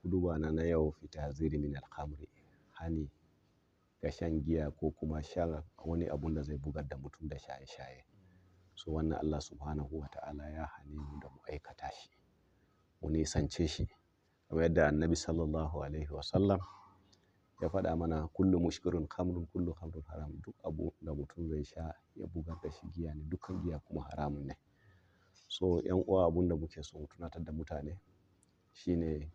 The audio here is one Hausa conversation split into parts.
Huɗuba na na yau fi tahziri min al-khamri, hani ga shan giya ko kuma shan wani abun da zai bugar da mutum da shaye-shaye. So wannan Allah subhanahu wa ta'ala ya hane mu da mu aikata shi, mu nisance shi. Kamar yadda Annabi sallallahu alaihi wasallam ya faɗa mana, kullu mushkirun khamrun, kullu khamrun haram. Duk abu da mutum zai sha ya bugar da shi giya ne, dukkan giya kuma haramun ne. So 'yan uwa, abun da muke so mu tunatar da mutane shine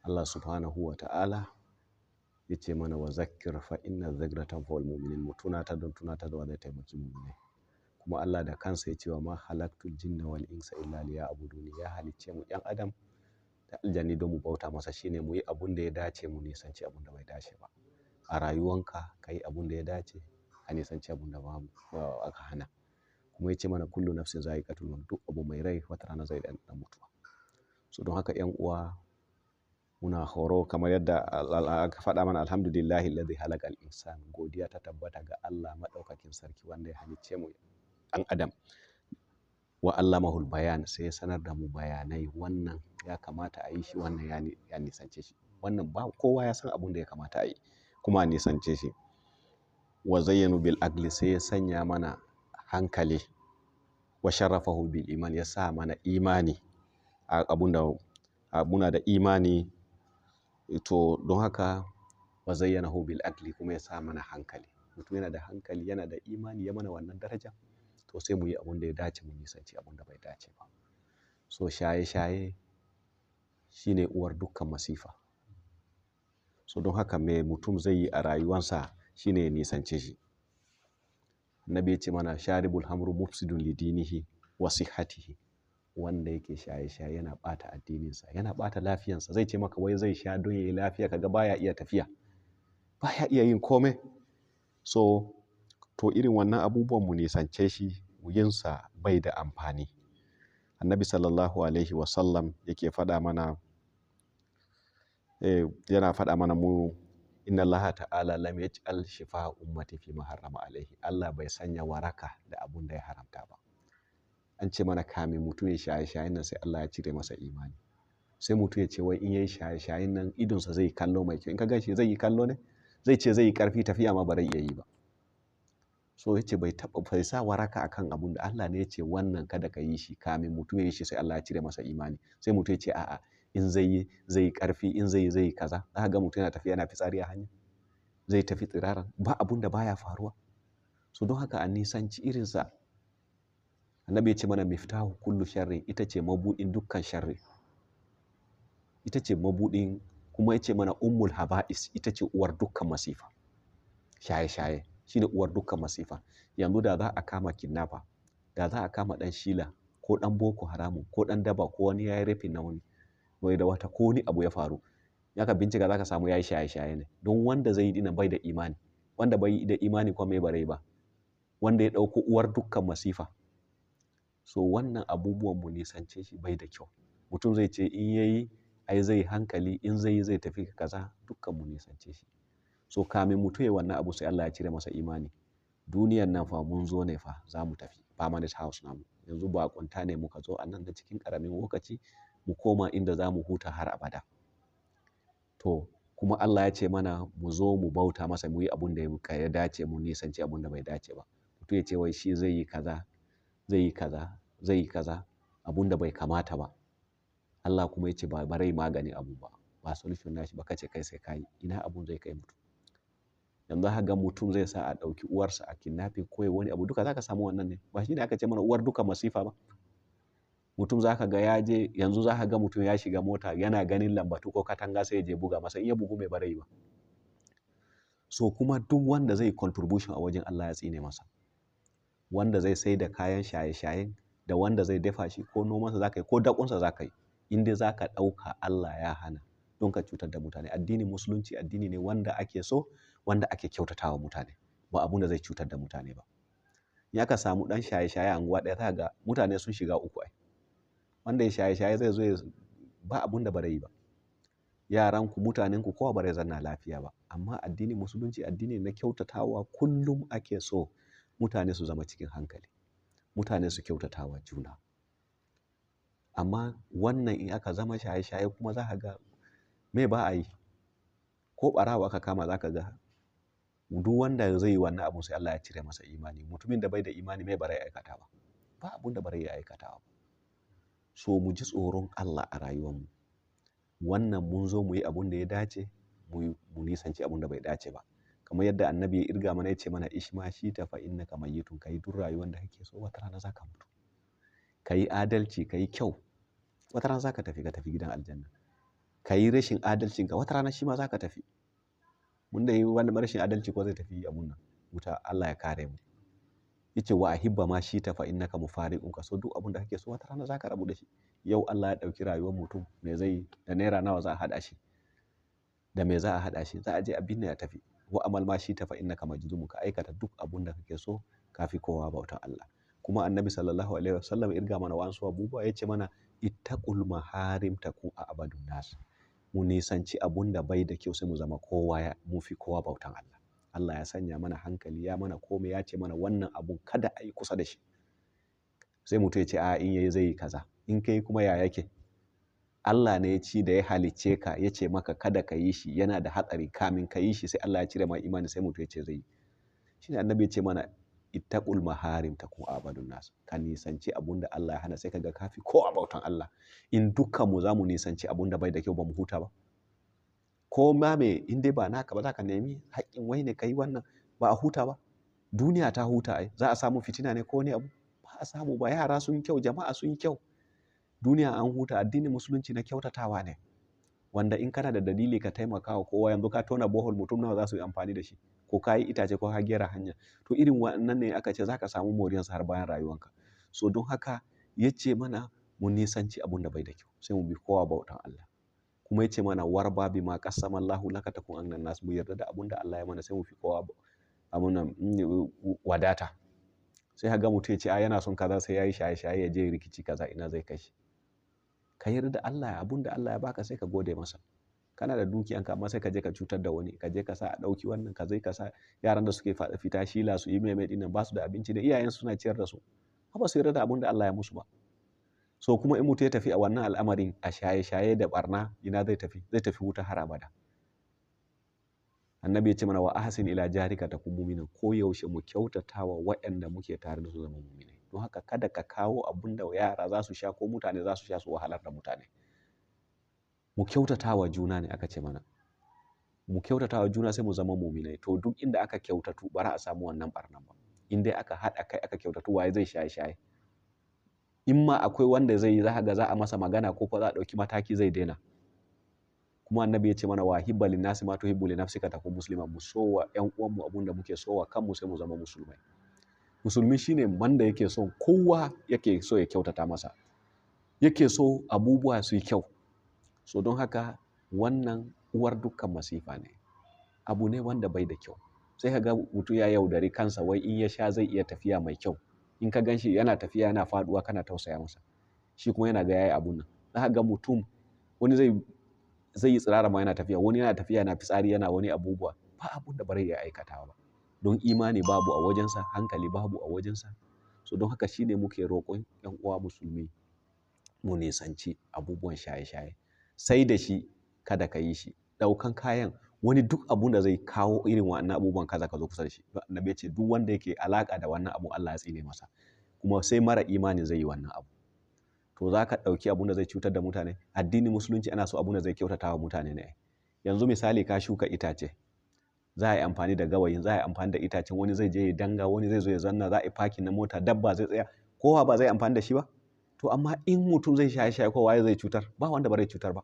Allah subhanahu wa ta'ala ya ce mana wa zakkir fa inna dhikra tanfa'ul mu'minin. Mu tunatar don tunatarwa zai taimaki mu'minai. Kuma Allah da kansa ya ce wa ma khalaqtul jinna wal insa illa liya'buduni. Ya halicce mu 'yan adam da aljani don mu bauta masa. Shine mu yi abun da ya dace, mu nisanci abun da bai dace ba. A rayuwanka ka yi abun da ya dace, ka nisanci abun da babu aka hana. Kuma ya ce mana kullu nafsin za'iqatul maut, duk abu mai rai wata rana zai ɗanɗana mutuwa. So don haka 'yan uwa, muna horo kamar yadda aka faɗa mana, alhamdulillahi alladhi khalaqal insan. Godiya ta tabbata ga Allah maɗaukakin sarki wanda ya halicce mu ɗan adam. Wa allamahul bayan, sai ya sanar da mu bayanai. Wannan ya kamata a yi shi, wannan ya nisance shi. Wannan ba kowa ya san abun da ya kamata a yi kuma a nisance shi. Wa zayyanu bil aqli, sai ya sanya mana hankali. Wa sharrafahu bil iman, ya sa mana imani. Abun da muna da imani. To don haka wa zayyanahu bil aqli, kuma ya sa mana hankali. Mutum yana da hankali, yana da imani, ya mana wannan daraja. To sai mu yi abun da ya dace, mu nisanci abun da bai dace ba. So shaye-shaye shine uwar dukkan masifa. So don haka me mutum zai yi a rayuwansa shine ya nisance shi. Annabi ya ce mana sharibul hamru mufsidun lidinihi wa sihhatihi. Wanda yake shaye-shaye yana ɓata addininsa, yana ɓata lafiyansa. Zai ce maka wai zai sha don yayi lafiya, kaga baya iya tafiya, baya iya yin kome. So to irin wannan abubuwan mu nisance shi, yinsa bai da amfani. Annabi sallallahu alaihi wasallam yake faɗa mana, yana faɗa mana mu inna Allaha ta'ala lam yaj'al shifa ummati fi ma harrama alaihi. Allah bai sanya waraka da abun da ya haramta ba. An ce mana kamin mutum ya shaye-shayen nan sai Allah ya cire masa imani. Sai mutum ya ce wai in yayi shaye-shayen nan idonsa zai kallo mai kyau. In ka gan shi zai yi kallo ne? Zai ce zai yi ƙarfi, tafiya ma ba zai iya yi ba. So ya ce bai taɓa bai sa waraka akan abun da Allah ne ya ce wannan kada ka yi shi. Kamin mutum ya yi shi sai Allah ya cire masa imani. Sai mutum ya ce a'a, in zai yi zai yi ƙarfi, in zai yi zai yi kaza. Za ka ga mutum yana tafiya yana fitsari a hanya, zai tafi tsiraran, ba abun da baya faruwa. So don haka a nisanci irinsa. Annabi ya ce mana miftahu kullu sharri, ita ce mabuɗin dukkan sharri. Ita ce mabuɗin, kuma ya ce mana ummul haba'is, ita ce uwar dukkan masifa. Shaye-shaye shine uwar dukkan masifa. Yanzu da za a kama kidnapper, da za a kama ɗan shila ko ɗan boko haramun ko ɗan daba ko wani ya yi raping na wani, wai da wata ko wani abu ya faru, in aka bincika za ka samu ya yi shaye-shaye ne. Don wanda zai yi ɗinnan bai da imani. Wanda bai da imani kuma me bare ba. Wanda ya ɗauko uwar dukkan masifa. So wannan abubuwan mu nisance shi, bai da kyau. Mutum zai ce in yayi ai zai hankali, in zai yi zai tafi kaza, dukkan mu nisance shi. So kamin mutum ya yi wannan abu sai Allah ya cire masa imani. Duniyan nan fa mun zo ne fa za mu tafi permanent house namu. Yanzu baƙunta ne muka zo a nan da cikin ƙaramin lokaci mu koma inda za mu huta har abada. To kuma Allah ya ce mana mu zo mu bauta masa, mu yi abun da ya dace, mu nisanci abun da bai dace ba. Mutum ya ce wai shi zai yi kaza, zai yi kaza, zai yi kaza, abun da bai kamata ba. Allah kuma ya ce ba barai magani abu ba, ba solution nashi ba, kace kai sai ka yi. Ina abun zai kai mutum? Yanzu za ka ga mutum zai sa a ɗauki uwarsa a kidnapping ko wani abu, duka za ka samu wannan ne. Ba shi ne aka ce mana uwar dukkan masifa ba. Mutum za ka ga ya je, yanzu za ka ga mutum ya shiga mota yana ganin lambatu ko katanga sai ya je buga masa. In ya bugu mai bare ba. So kuma duk wanda zai contribution a wajen Allah ya tsine masa. Wanda zai sai da kayan shaye-shayen da wanda zai dafa shi ko nomansa za ka yi ko daƙonsa za ka yi. In dai za ka ɗauka Allah ya hana don ka cutar da mutane. Addinin Musulunci addini ne wanda ake so, wanda ake kyautatawa mutane, ba abun da zai cutar da mutane ba. In aka samu ɗan shaye-shaye a unguwa ɗaya, za ka ga mutane sun shiga uku ai. Wanda ya shaye-shaye zai zo ya ba abun da bare yi ba. Yaranku, mutanenku kowa bare zanna lafiya ba. Amma addinin Musulunci addini na kyautatawa, kullum ake so mutane su zama cikin hankali. Mutane su kyautatawa juna. Amma wannan in aka zama shaye-shaye kuma za ka ga Me ba a yi? Ko ɓarawo aka kama za ka ga duk wanda zai yi wannan abun sai Allah ya cire masa imani. Mutumin da bai da imani me ba zai aikata ba? Ba abun da ba zai iya aikatawa ba. So mu ji tsoron Allah a rayuwarmu. Wannan mun zo mu yi abun da ya dace, mu nisanci abun da bai dace ba. Kamar yadda annabi ya irga mana ya ce mana ishma shi ta fa innaka mayyitun, kai duk rayuwar da kake so wata rana zaka mutu. Ka yi adalci, ka yi kyau, wata rana zaka tafi, ka tafi gidan aljanna. Ka yi rashin adalcinka, wata rana shi ma zaka tafi. Mun da yi wani rashin adalci ko zai tafi abun nan wuta, Allah ya kare mu. Yace wa ahibba ma shi ta fa innaka mufariqun, ka so duk abun da kake so wata rana zaka rabu da shi. Yau Allah ya ɗauki rayuwar mutum, me zai yi? Da naira nawa za a haɗa shi? Da me za a haɗa shi? Za a je a binne ya tafi. Wa amal ma shi ta fa innaka majzumun, ka aikata duk abun da kake so kafi kowa bautan Allah. Kuma annabi sallallahu alaihi wasallam irga mana wasu abubuwa, yace mana ittaqul maharim takun a abadun nas. Mu nisanci abun da bai da kyau sai mu zama kowa ya, mu fi kowa bautan Allah. Allah ya sanya mana hankali, ya mana komai, ya ce mana wannan abun kada a yi kusa da shi. Sai mutum ya ce a in yayi zai yi kaza. In kai kuma ya yake? Allah ne ya ci da ya halicce ka, ya ce maka kada ka yi shi, yana da hatsari, kamin ka yi shi sai Allah ya cire ma imani, sai mutum ya ce zai yi. Shine annabi ya ce mana ittaqul maharim takun abadun nas. Ka nisanci abun da Allah ya hana sai kaga kafi kowa bautan Allah. In dukkan mu zamu nisanci abun da bai da kyau ba mu huta ba. Ko ma me in dai ba naka ba za ka nemi haƙƙin wai ne ka yi wannan, ba a huta ba. Duniya ta huta ai. Za a samu fitina ne ko wani abu? Ba a samu ba. Yara sun kyau, jama'a sun kyau. Duniya an huta. Addinin musulunci na kyautatawa ne. Wanda in kana da dalili ka taimaka wa kowa, yanzu ka tona bohol mutum nawa za su yi amfani da shi, ko ka yi itace ko ka gera hanya. To irin wannan ne aka ce za ka samu moriyarsa har bayan rayuwanka. So don haka ya ce mana mu nisanci abun da bai da kyau sai mu bi kowa bautan Allah. Kuma ya ce mana warba bima qassama Allahu laka takun agnan nas, mu yarda da abun da Allah ya mana sai mu fi kowa abun nan wadata. Sai ka ga mutum ya ce a yana son kaza sai ya yi shaye-shaye ya je rikici kaza, ina zai kai shi. Ka yarda da Allah, abun da Allah ya baka sai ka gode masa. Kana da dukiyanka amma sai ka je ka cutar da wani, ka je ka sa a ɗauki wannan, ka zai ka sa yaran da suke fita shila su yi meme ɗin nan ba su da abinci da iyayen suna ciyar da su. Ba su yarda da abun da Allah ya musu ba. So kuma in mutum ya tafi a wannan al'amarin a shaye-shaye da barna, ina zai tafi? Zai tafi wuta har abada. Annabi ya ce mana wa ahsin ila jarika takun mu'minan, ko yaushe mu kyautatawa waɗanda muke tare da su zama mu'minai. Don haka kada ka kawo abun da yara za su sha ko mutane za su sha su wahalar da mutane. Mu kyautatawa juna ne aka ce mana. Mu kyautatawa juna sai mu zama mu'minai. To duk inda aka kyautatu ba za a samu wannan barnan ba. In dai aka haɗa kai aka kyautatu, waye zai shaye-shaye? In ma akwai wanda zai yi, za ka ga za a masa magana ko ko za a ɗauki mataki zai daina. Kuma annabi ya ce mana wa hibba linnasi ma tuhibbu li nafsika takun muslima, mu so wa ƴan uwanmu abun da muke so wa kanmu sai mu zama musulmai. Musulmi shine wanda yake son kowa, yake so ya kyautata masa, yake so abubuwa su yi kyau. So don haka wannan uwar dukkan masifa ne, abu ne wanda bai da kyau. Sai ka ga mutum ya yaudari kansa wai in ya sha zai iya tafiya mai kyau. In ka gan shi yana tafiya yana faɗuwa kana tausaya masa, shi kuma yana ga yayi abun nan. Za ka ga mutum wani zai yi tsirara ma yana tafiya, wani yana tafiya yana fitsari yana wani abubuwa, ba abun da ba zai iya aikatawa ba. Don imani babu a wajensa, hankali babu a wajensa. So don haka shine muke roƙon ƴan uwa musulmi mu nisanci abubuwan shaye-shaye. Sai da shi kada ka yi shi. Ɗaukan kayan wani duk abun da zai kawo irin wannan abubuwan kaza ka zo kusa da shi. Annabi ya ce duk wanda yake alaƙa da wannan abun Allah ya tsine masa. Kuma sai mara imani zai yi wannan abu. To za ka ɗauki abun da zai cutar da mutane. Addinin musulunci ana so abun da zai kyautata wa mutane ne. Yanzu misali ka shuka itace, za a yi amfani da gawayin, za a yi amfani da itacen, wani zai je ya danga, wani zai zo ya zanna, za a yi parking na mota, dabba zai tsaya, kowa ba zai amfani da shi ba. To amma in mutum zai shaye-shaye ko waye zai cutar? Ba wanda ba zai cutar ba.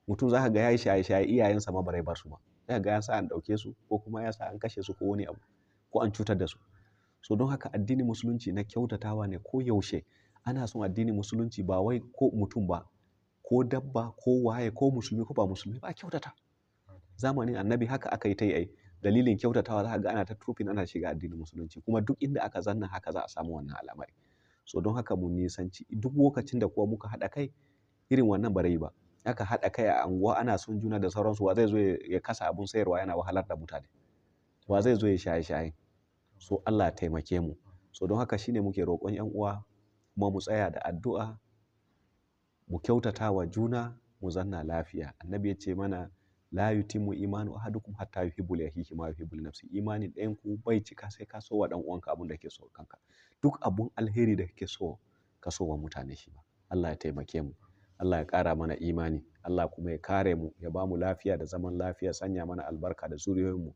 Mutum za ka ga ya yi shaye-shaye iyayensa ma ba zai bar su ba. Za ka ga ya sa an ɗauke su ko kuma ya sa an kashe su ko wani abu ko an cutar da su. So don haka addinin musulunci na kyautatawa ne ko yaushe. Ana son addinin musulunci ba wai ko mutum ba, ko dabba, ko waye, ko musulmi ko ba musulmi ba, a kyautata. Zamanin annabi haka aka yi ta yi ai. Dalilin kyautatawa za ka ga ana ta trupin ana shiga addinin musulunci. Kuma duk inda aka zanna haka za a samu wannan al'amari. So don haka mu nisanci duk lokacin da kuwa muka haɗa kai irin wannan ba zai yi ba. Aka haɗa kai a unguwa ana son juna da sauransu, wa zai zo ya kasa abun sayarwa yana wahalar da mutane? Wa zai zo ya shaye-shaye? So Allah ya taimake mu. So don haka shine muke roƙon ƴan uwa kuma mu tsaya da addu'a, mu kyautata wa juna, mu Mu zanna lafiya. Annabi ya ce mana la yutimmu imanu ahadukum hatta yuhibbu li akhihi ma yuhibbu li nafsihi. Imanin ɗayan ku bai cika sai ka so wa ɗan uwanka abun da kake so kanka. Duk abun alheri da kake so ka so wa mutane shi ma. Allah ya taimake mu. Allah ya ƙara mana imani. Allah kuma ya kare mu, ya ba mu lafiya da zaman lafiya, sanya mana albarka da zuriyoyinmu.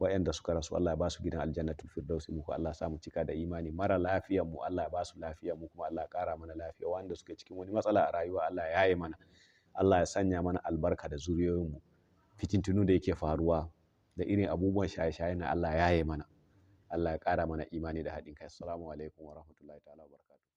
Waɗanda suka rasu Allah ya ba su gidan aljannatul firdausi, mu ko Allah ya sa mu cika da imani. Mara lafiyan mu Allah ya ba su lafiya, mu kuma Allah ya ƙara mana lafiya. Wanda suke cikin wani matsala a rayuwa Allah ya yaye mana. Allah ya sanya mana albarka da zuriyoyinmu. Fitintunu da yake faruwa da irin abubuwan shaye-shaye na Allah ya yaye mana. Allah ya ƙara mana imani da haɗin kai. Assalamu alaikum wa rahmatullahi ta'ala wa barakatuh.